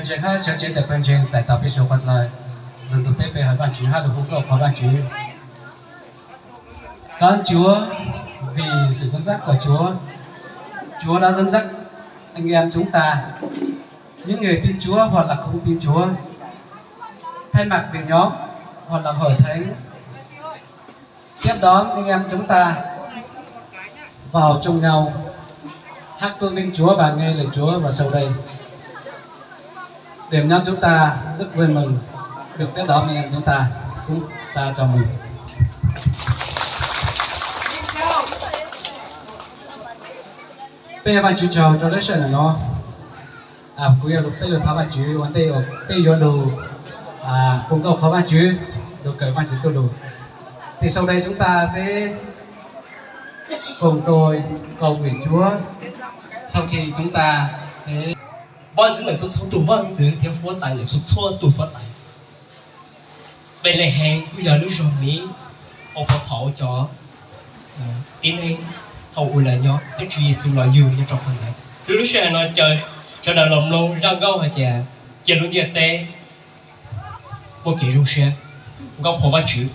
Ntseeg hab sawv tsev ntawm pawg ntseeg txais tau peb suav qhuav dlawg, lug nrug peb pe hawm Vaajtswv hab lug hu nkauj qhuas Vaajtswv. Kaav Tsuav, vì sự dẫn dắt của Chúa, Chúa đã dẫn dắt anh em chúng ta, những người tin Chúa hoặc là không tin Chúa, thay mặt về nhóm hoặc là hội thánh, tiếp đón anh em chúng ta vào chung nhau hát tôn vinh Chúa và nghe lời Chúa và sau đây. Điểm nhóm chúng ta rất vui mừng được tiếp đón anh em chúng ta. Chúng ta chào mừng. Peb Vaajtswv tsaug rau lub sij hawm no. Kuv yuav lug, peb lug thov Vaajtswv ua ntej uas peb yuav lug hu nkauj qhuas Vaajtswv, lug kawm Vaajtswv txuj lug. Thì sau đây chúng ta sẽ cùng tôi cầu nguyện Chúa. Sau khi chúng ta sẽ Vaj ntxwv ntawm txhua txhua tug vaj ntxwv thiab huab tais ntawm txhua txhua tug huab tais. Npelehees kuj yog lub zog miv ua pov thauv cov tib neeg thaum ub lawv nyob thiab Tswv Yexus los yug nyob rau qhov ntawd. Lub lub sij hawm no caw sawv daws los mloog zaj nkauj hais tias cia lub ntiaj teb muaj kev zoo siab, nkauj qhuas Vajtswv.